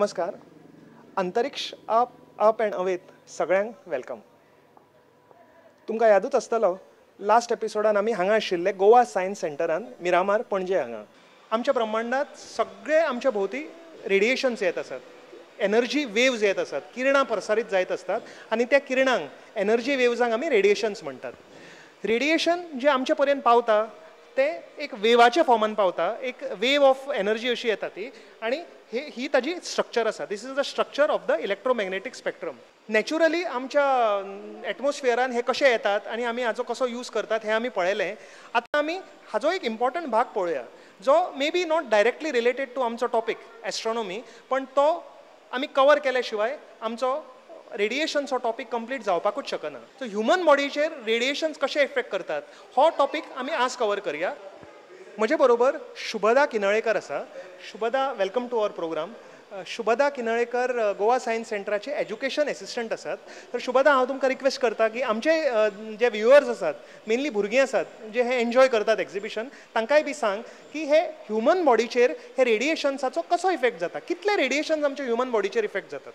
नमस्कार. अंतरिक्ष up up and अवेत सगळ्यांक welcome. तुमकां यादूच आसतलो, लास्ट एपिसोडान आमी हांगा आशिल्ले गोवा सायन्स सेंटरान, मिरामार पणजे हांगा. आमच्या ब्रह्मांडात सगळे आमच्या भोंवती रेडिएशन्स येत आसात, एनर्जी वेव्ज येत आसात, किरणां प्रसारीत जायत आसतात आनी त्या किरणांक, एनर्जी वेव्जांक आमी रेडिएशन्स म्हणटात. रेडिएशन जें आमचे पर्यंत पावता तें एक वेवाच्या फॉर्मान पावता, एक वेव ऑफ एनर्जी अशी येता ती, आनी ही ताजी स्ट्रक्चर आसा. This is the structure of the electromagnetic spectrum. Naturally आमच्या एटमॉस्फियरान हे कशे येतात आनी आमी हाचो कसो यूज करतात हें आमी पळयलें. आतां आमी हाजो एक इम्पॉर्टंट भाग पळोवया, जो may be not directly related to आमचो टॉपीक एस्ट्रॉनॉमी, पण तो आमी कवर केल्या शिवाय आमचो रेडिएशनचो टॉपीक कंप्लीट जावपाकूच शकना. सो ह्युमन बॉडीचेर रेडिएशन्स कशे इफेक्ट करतात हो टॉपीक आमी आज कवर करया. म्हजे बरोबर शुभदा किनळेकर आसा. Shubhada, welcome to our programme. Shubhada Kinalekar Goa science सेंटराचे education assistant आसात. तर शुभदा, हांव तुमकां रिक्वेस्ट करता की आमचे जे व्युअर्स आसात, मेनली भुरगीं आसात जे हे एन्जॉय करतात एक्झिबिशन, तांकांय बी सांग की हे ह्युमन बॉडीचेर हे रेडिएशन्साचो कसो इफेक्ट जाता, कितले रेडिएशन्स आमच्या ह्युमन बॉडीचेर इफेक्ट जातात.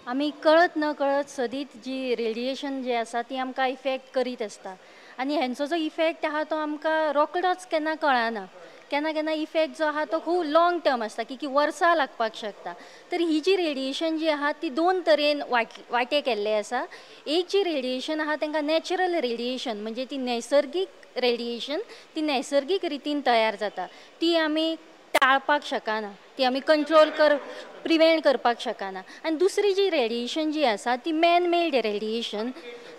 आमी कळत न कळत सदींच जी रेडिएशन जे आसा ती आमकां इफेक्ट करीत आसता आनी हेंचो जो इफेक्ट आहा तो आमकां रोकडोच केन्ना कळना. केन्ना केन्ना इफेक्ट जो आहा तो खूब लॉंग टर्म आसता, की वर्सां लागपाक शकता. तर ही जी रेडिएशन जी आहा ती दोन तरेन वांटे केल्ले आसा. एक जी रेडिएशन आहा तांकां नॅचरल रेडिएशन, म्हणजे ती नैसर्गीक रेडिएशन, ती नैसर्गीक रितीन तयार जाता, ती आमी टाळपाक शकना, ती आमी कंट्रोल प्रिवेंट करपाक शकना. आनी दुसरी जी रेडिएशन जी आसा ती मॅन मेड रेडिएशन,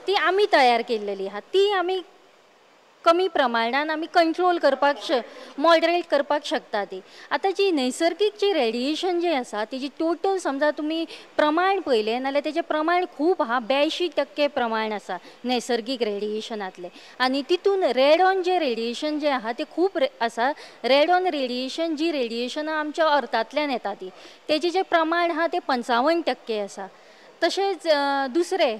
ती आमी तयार केल्लेली आहा, ती आमी कमी प्रमाणान आमी कंट्रोल करपाक मॉडरेट करपाक शकता ती. आतां जी नैसर्गीक जी रेडिएशन जी आसा तेजी टोटल समजा तुमी प्रमाण पळयलें नाल्यार तेजें प्रमाण खूब आहा, 82% प्रमाण आसा नैसर्गीक रेडिएशनांतलें. आनी तितून रेडॉन जे रेडिएशन जें आहा तें खूब आसा. रेडॉन रेडिएशन जी रेडिएशनां आमच्या अर्थांतल्यान येता ती, तेजें जें प्रमाण आहा तें 55% आसा. तशेंच दुसरें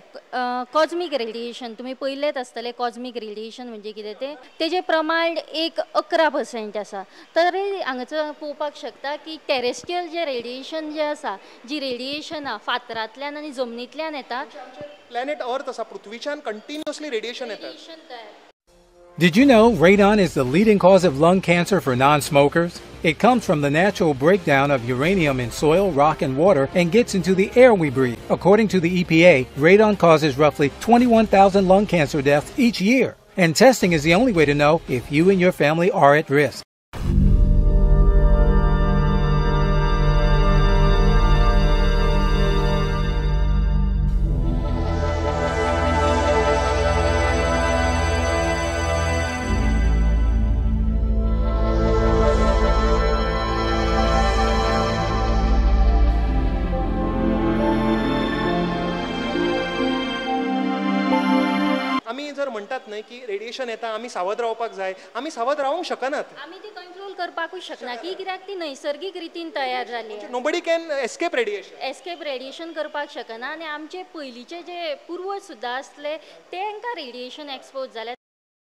कॉस्मीक रेडिएशन, तुमी पळयलेंच आसतलें कॉस्मीक रेडिएशन म्हणजे कितें तें, तेजें प्रमाण एक 11% आसा. तर हांगासर पळोवपाक शकता की टेरेस्ट्रियल जें रेडिएशन जें आसा, जी रेडिएशनां फातरांतल्यान आनी जमनींतल्यान येता, प्लॅनेट अर्थ आसा पृथ्वीच्यान कंटिन्युअसली रेडिएशन येता. Did you know radon is the leading cause of lung cancer for non-smokers? It comes from the natural breakdown of uranium in soil, rock, and water and gets into the air we breathe. According to the EPA, radon causes roughly 21,000 lung cancer deaths each year. And testing is the only way to know if you and your family are at risk. म्हणटात न्हय की radiation येता, आमी सावध रावपाक जाय, आमी सावध रावंक शकनात, आमी ती कंट्रोल करपाकूच शकना, की कित्याक ती नैसर्गीक रितीन तयार जाली. Nobody can escape radiation, escape radiation करपाक शकना. आनी आमचे पयलींचे जे पुर्वज सुद्दां आसले तेंकां रेडिएशन एक्सपोज जालें.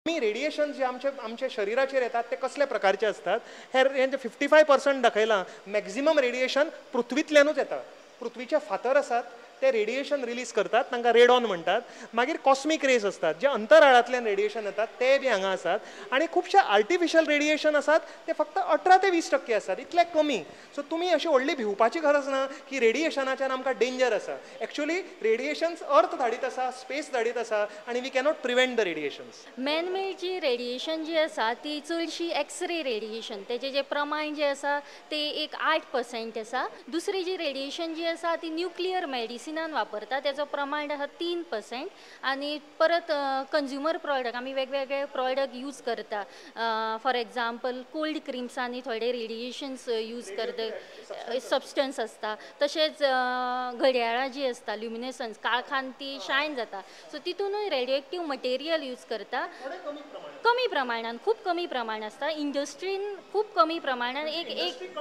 आमी रेडिएशन जे आमचे आमच्या शरिराचेर येतात ते कसले प्रकारचे आसतात हे 55% दाखयलां. मॅक्झिमम रेडिएशन पृथ्वींतल्यानूच येता. पृथ्वीचे फातर आसात ते रेडिएशन रिलीज करतात, तांकां रेडॉन म्हणटात. मागीर कॉस्मीक रेज आसतात जे अंतराळांतल्यान रेडिएशन येतात ते बी हांगा आसात. आनी खुबशे आर्टिफिशियल रेडिएशन आसात ते फक्त 18 ते 20% आसात, इतले कमी. सो तुमी अशी व्हडली भिवपाची गरज ना की रेडिएशनाच्यान आमकां डेंजर आसा. एक्चुअली रेडिएशन्स अर्थ धाडीत आसा, स्पेस धाडीत आसा आनी we cannot prevent the radiations. Man made ji radiation जी आसा ती चडशी एक्सरे रेडिएशन, तेजें जें प्रमाण जें आसा तें एक 8% आसा. दुसरी जी रेडिएशन जी आसा ती न्युक्लियर मेडिसिनान वापरता, तेजो प्रमाण आसा 3%. आनी परत कंज्युमर प्रॉडक्ट, आमी वेगवेगळे प्रॉडक्ट यूज करता, फॉर एग्जाम्पल कोल्ड क्रिम्सांनी थोडे रेडिएशन्स यूज करता, सबस्टन्स आसता. तशेंच घड्याळां जी आसता ल्युमिनेसन्स, काळखान ती शायन जाता, सो तितूनय रेडिएक्टीव मटेरियल यूज करता, कमी प्रमाणान, खूब कमी प्रमाण आसता. इंडस्ट्रीन खूब कमी प्रमाणान एक एक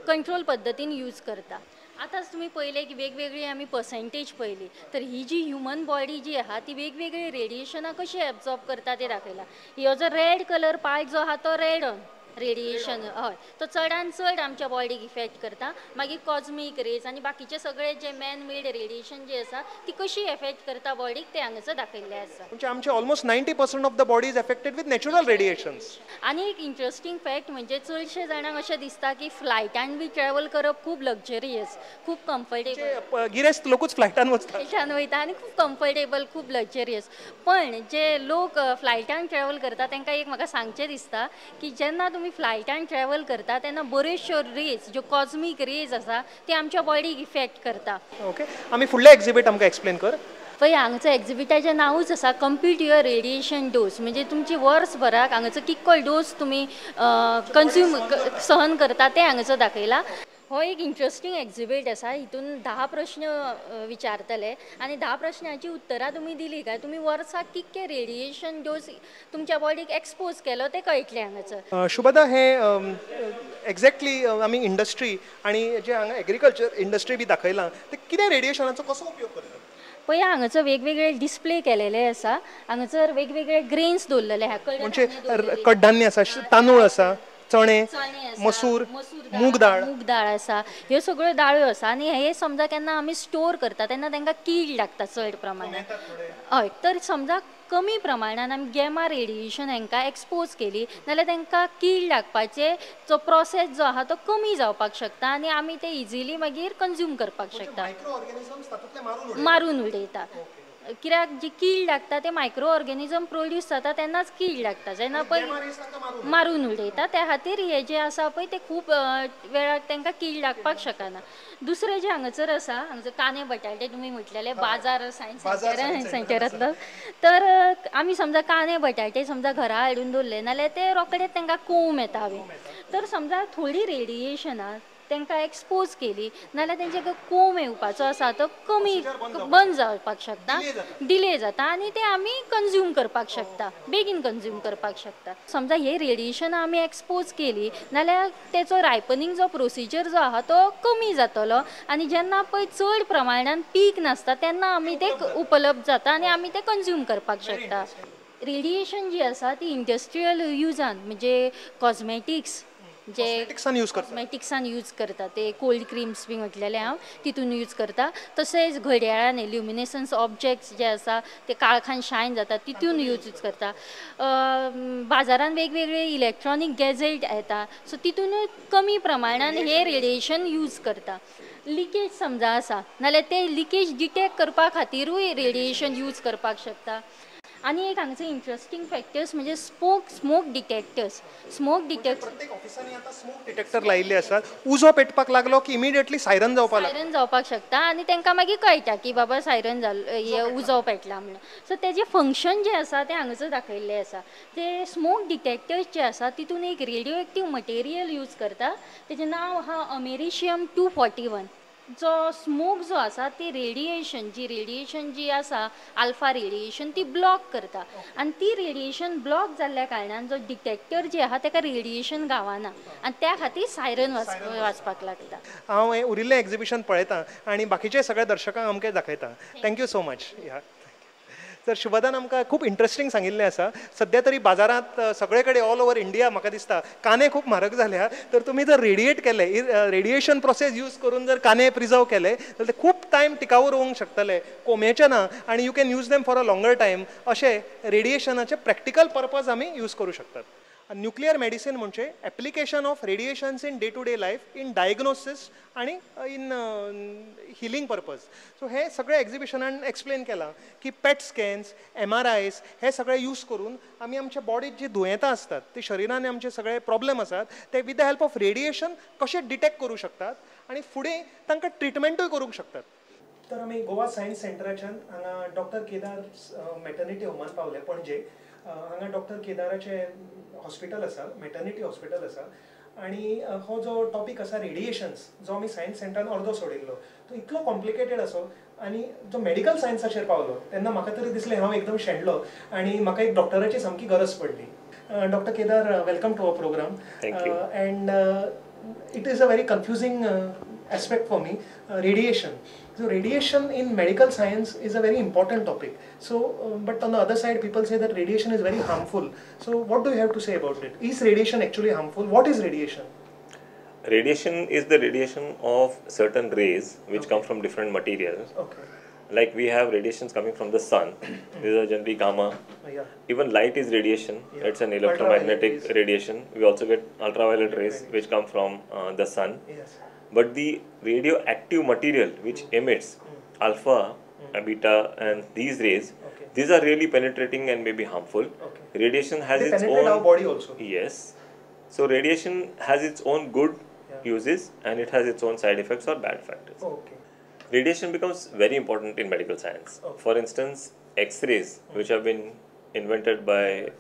कंट्रोल पद्दतीन यूज करता. आतांच तुमी पळयलें की वेगवेगळी आमी पर्सेंटेज पळयली, तर ही जी ह्युमन बॉडी जी आहा ती वेगवेगळी रेडिएशनां कशी एब्जॉर्ब करता तें दाखयलां. ह्यो जो रेड कलर पार्ट जो आहा तो रेडॉन, रेडिएशन हय तो चडान चड आमच्या बॉडीक इफेक्ट करता. मागीर कॉस्मीक रेज आनी बाकीचे सगळे जे मॅन मेड रेडिएशन जे आसा ती कशी एफेक्ट करता बॉडीक ते हांगासर दाखयल्ले आसा. म्हणजे आमचे almost 90% of the body is affected with natural radiations. आनी एक इंट्रस्टींग फॅक्ट म्हणजे चडशे जाणांक अशें दिसता की फ्लायटान बी ट्रॅवल करप खूब लक्झरियस, खूब कम्फर्टेबल, गिरेस्त लोकूच फ्लायटान वचतात, फ्लायटान वयता आनी खूब कम्फर्टेबल, खूब लक्झरियस. पण जे लोक फ्लायटान ट्रॅवल करता तांकां एक म्हाका सांगचें दिसता की जेन्ना तुमी फ्लायटान ट्रॅवल करता तेन्ना बऱ्योचश्यो रेज ज्यो कॉस्मीक रेज आसा ती आमच्या बॉडीक इफेक्ट करता. ओके, आमी फुडले एक्झिबीट आमकां एक्सप्लेन कर. पळय हांगाचो एक्झिबिटाचें नांवूच आसा कम्प्लीट your radiation dose, म्हणजे तुमची वर्सभराक हांगाचो कितको डोस तुमी कन्ज्यूम सहन करता तें हांगासर दाखयलां. हो एक इंट्रस्टींग एक्झिबीट आसा. हितून 10 प्रश्न विचारतले आनी 10 प्रश्नांची उत्तरां तुमी दिली काय तुमी वर्साक कितके रेडिएशन डोस तुमच्या बॉडीक एक्सपोज केलो तें कळटलें हांगासर. शुभदा, हे एक्झॅक्टली आमी इंडस्ट्री आनी जे हांगा एग्रीकल्चर इंडस्ट्री बी दाखयलां ते कितें रेडिएशनाचो कसो उपयोग करतात? पळय हांगासर वेगवेगळे डिस्प्ले केलेले आसा. हांगासर वेगवेगळे ग्रेन्स दवरलेले आहा, म्हणजे कडधान्य आसा, तांदूळ आसा, चणे, मसूर, मूग डाळ, मूग डाळ आसा, ह्यो सगळ्यो दाळ्यो आसा. आनी हे समजा केन्ना आमी स्टोर करता तेन्ना तांकां कीड लागता चड प्रमाणान. हय, तर समजा कमी प्रमाणान आमी गॅमा रेडिएशन हांकां एक्सपोज केली नाल्यार तांकां कीड लागपाचे जो प्रोसेस जो आहा तो कमी जावपाक शकता आनी आमी ते इजिली मागीर कन्ज्यूम करपाक शकता, मारून उडयता. कित्याक जी कीड लागता ते मायक्रो ऑर्गेनिजम प्रोड्यूस जाता तेन्नाच कीड लागता, जेन्ना पळय मारून उडयता. त्या खातीर हे जे आसा पळय ते खूब वेळार तांकां कीड लागपाक शकना. दुसरें जें हांगासर आसा, हांगासर कांदे बटाटे तुमी म्हटलेले बाजार सायन्स सेंटरांतलो, तर आमी समजा कांदे बटाटे समजा घरा हाडून दवरले नाल्यार ते रोखडेच तांकां कोंब येता बी. तर समजा थोडी रेडिएशनां तांकां एक्सपोज केली नाल्यार तेंचे कोंब येवपाचो आसा तो कमी बंद जावपाक शकता, डिले जाता आनी ते आमी कन्ज्यूम करपाक शकता, बेगीन कन्ज्यूम करपाक शकता. समजा हे रेडिएशन आमी एक्सपोज केली नाल्यार तेचो रायपनींग जो प्रोसिजर जो आहा तो कमी जातलो आनी जेन्ना पळय चड प्रमाणान पीक नासता तेन्ना आमी ते उपलब्ध जाता आनी आमी ते कन्ज्यूम करपाक शकता. रेडिएशन जी आसा ती इंडस्ट्रियल युजान म्हणजे कॉस्मेटिक्स जे कॉस्मेटिक्सान यूज करता, ते कोल्ड क्रिम्स बी म्हटलेले हांव तितून यूज करता. तशेंच घड्याळांनी ल्युमिनेसन्स ऑब्जेक्ट्स जे आसा ते काळखान शायन जाता तितून यूज करता. बाजारान वेगवेगळे इलेक्ट्रॉनीक गॅजेट येता सो तितूनय कमी प्रमाणान हे रेडिएशन यूज करता. लिकेज समजा आसा नाल्यार ते लिकेज डिटेक्ट करपा खातीरूय रेडिएशन यूज करपाक शकता. आनी एक हांगचे इंट्रस्टींग फॅक्टर्स म्हणजे स्मोक डिटेक्टर्स. स्मोक डिटेक्टर प्रत्येक ऑफिसांनी आतां स्मोक डिटेक्टर लायिल्ले आसात. उजो पेटपाक लागलो की इमिडिएटली सायरन जावपाक सायरन जावपाक शकता आनी तांकां मागीर कळटा की बाबा सायरन जालो, उजो पेटला म्हणून. सो तेजें फंक्शन जें आसा तें हांगासर दाखयल्लें आसा. ते स्मोक डिटेक्टर्स जे आसा तितून एक रेडियो एक्टीव मटेरियल यूज करता, तेजें नांव आहा अमेरिशियम 241. जो स्मोक जो आसा ती रेडिएशन जी रेडिएशन जी आसा आल्फा रेडिएशन ती ब्लॉक करता आनी ती रेडिएशन ब्लॉक जाल्ल्या कारणान जो डिटेक्टर जे आहा ताका रेडिएशन गावना आनी त्या खातीर सायरन वाजपाक लागता. हांव हें उरिल्लें एक्झिबिशन पळयतां आनी बाकीचे सगळ्या दर्शकांक आमकां दाखयता. Thank you so much. तर शुभदान आमकां खूब इंट्रस्टींग सांगिल्लें आसा. सद्या तरी बाजारांत सगळे कडेन ऑल ओवर इंडिया म्हाका दिसता कांदे खूब म्हारग जाल्या, तर तुमी जर रेडिएट केले, रेडिएशन प्रोसेस यूज करून जर कांदे प्रिजर्व केले जाल्यार ते खूब टायम टिकाऊ उरूंक शकतले, कोमेचे ना, आनी you can use them for a longer time. अशें रेडिएशनाचे प्रॅक्टिकल पर्पज आमी यूज करूं शकतात. न्युक्लियर मेडिसीन म्हणजे application of radiations in day to day life in diagnosis आनी इन हिलींग पर्पज. सो हे सगळे एक्झिबिशनान एक्सप्लेन केलां की पेट स्कॅन्स, MRIs हे सगळे यूज करून आमी आमच्या बॉडीत जी दुयेंतां आसतात, ती शरिरान आमचे सगळे प्रॉब्लम आसात ते with the help of radiation कशे डिटेक्ट करूं शकतात आनी फुडें तांकां ट्रिटमेंटूय करूंक शकतात. तर आमी गोवा सायन्स सेंटराच्यान हांगा डॉक्टर केदार मॅटर्निटी होमान पावले पणजे. हांगा डॉक्टर केदाराचें हॉस्पिटल आसा, मॅटर्निटी हॉस्पिटल आसा आनी हो जो टॉपीक आसा रेडिएशन्स जो आमी सायन्स सेंटरान अर्दो सोडिल्लो तो इतलो कॉम्प्लिकेटेड आसो आनी जो मेडिकल सायन्साचेर पावलो तेन्ना म्हाका तरी दिसलें हांव एकदम शेणलो आनी म्हाका एक डॉक्टराची सामकी गरज पडली. Doctor Kedar, welcome to our programme. Thank you. And it is a very confusing aspect for me, radiation. So radiation in medical science is a very important topic. So, but on the other side, people say that radiation is very harmful. So what do you have to say about it? Is radiation actually harmful? What is radiation? Radiation is the radiation of certain rays which come from different materials. Okay. Like we have radiations coming from the sun. These are generally gamma. Yeah. Even light is radiation. Yeah. It's an electromagnetic radiation. We also get ultraviolet rays which come from the sun. Yes. But the radioactive material which emits alpha, beta and these rays, these are really penetrating and may be harmful. Okay. Radiation has they its penetrate own our body also. Yes. So radiation has its own good uses and it has its own side effects or bad factors. Okay. Radiation becomes very important in medical science. Okay. For instance, X-rays, which have been invented by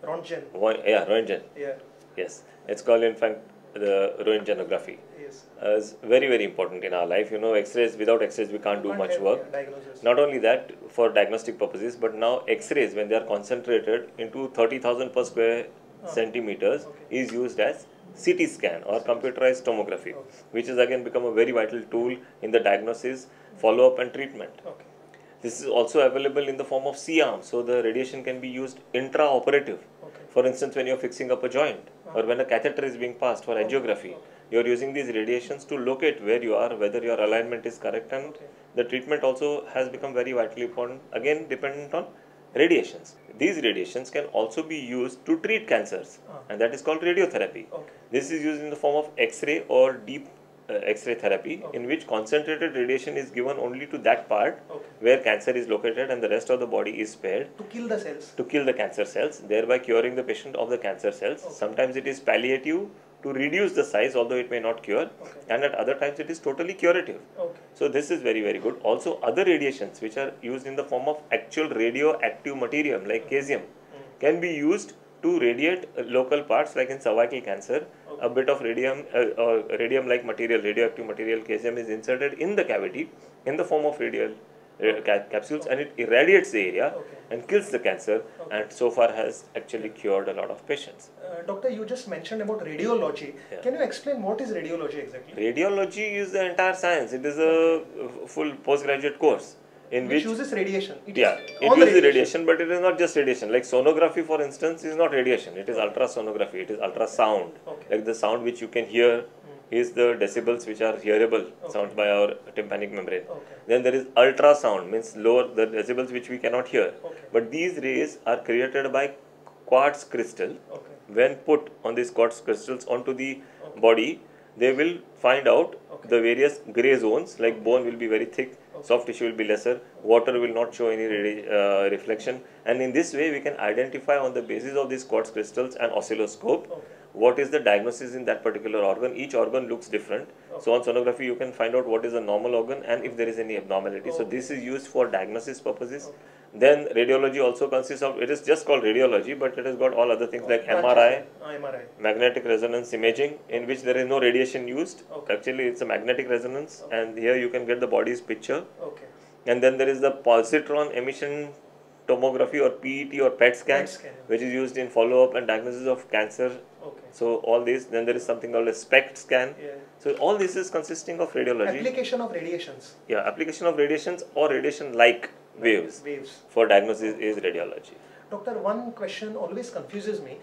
Röntgen. Yeah, Röntgen. Yeah. Yes, it's called in fact the Röntgenography. Yes. Is very, very important in our life. You know, X-rays, without X-rays we can't do much work. Diagnosis. Not only that, for diagnostic purposes, but now X-rays, when they are concentrated into 30,000 per square centimeters, is used as CT scan or computerized tomography, which has again become a very vital tool in the diagnosis, follow-up and treatment. Okay. This is also available in the form of C-arm, so the radiation can be used intraoperative. Okay. For instance, when you are fixing up a joint or when a catheter is being passed for angiography, you are using these radiations to locate where you are, whether your alignment is correct, and the treatment also has become very vitally important, again dependent on radiations. These radiations can also be used to treat cancers, and that is called radiotherapy. Okay. This is used in the form of X-ray or deep X-ray therapy, in which concentrated radiation is given only to that part where cancer is located and the rest of the body is spared. To kill the cells. To kill the cancer cells, thereby curing the patient of the cancer cells. Okay. Sometimes it is palliative to reduce the size, although it may not cure, and at other times it is totally curative. Okay. So this is very, very good. Also, other radiations which are used in the form of actual radioactive material like cesium can be used to radiate local parts, like in cervical cancer, a bit of radium or radium-like material, radioactive material, cesium is inserted in the cavity in the form of radial capsules, and it irradiates the area and kills the cancer, and so far has actually cured a lot of patients. Doctor, you just mentioned about radiology. Yeah. Can you explain what is radiology exactly? Radiology is the entire science. It is a full postgraduate course. In which uses radiation. It uses radiation, but it is not just radiation. Like sonography, for instance, is not radiation. It is ultrasonography. It is ultrasound. Okay. Like the sound which you can hear is the decibels which are hearable sounds by our tympanic membrane. Okay. Then there is ultrasound, means lower the decibels which we cannot hear. Okay. But these rays are created by quartz crystal. Okay. When put on these quartz crystals onto the body, they will find out the various grey zones, like bone will be very thick, soft tissue will be lesser, water will not show any reflection, and in this way we can identify on the basis of these quartz crystals and oscilloscope what is the diagnosis in that particular organ. Each organ looks different. So on sonography you can find out what is a normal organ and if there is any abnormality. So this is used for diagnosis purposes. Then radiology also consists of, it is just called radiology, but it has got all other things like MRI, magnetic resonance imaging, in which there is no radiation used. Actually it's a magnetic resonance, and here you can get the body's picture. And then there is the positron emission tomography or PET or PET scan, which is used in follow-up and diagnosis of cancer. So all these, then there is something called a SPECT scan. So all this is consisting of radiology. Application of radiations. Yeah, application of radiations or radiation-like waves for diagnosis is radiology. Doctor, one question always confuses me.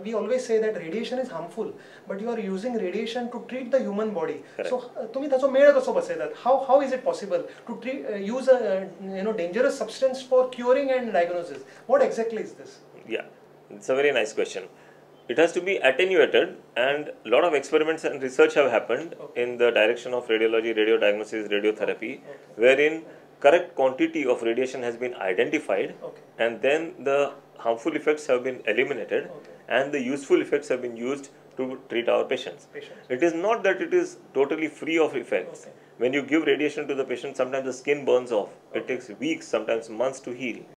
We always say that radiation is harmful, but you are using radiation to treat the human body. Correct. So, तुम्ही ताचो मेळ कसो बसयतात? How is it possible to treat, use a dangerous substance for curing and diagnosis? What exactly is this? Yeah, it's a very nice question. It has to be attenuated, and a lot of experiments and research have happened in the direction of radiology, radiodiagnosis, radiotherapy, wherein correct quantity of radiation has been identified, and then the harmful effects have been eliminated, and the useful effects have been used to treat our patients. It is not that it is totally free of effects. When you give radiation to the patient, sometimes the skin burns off. It takes weeks, sometimes months to heal.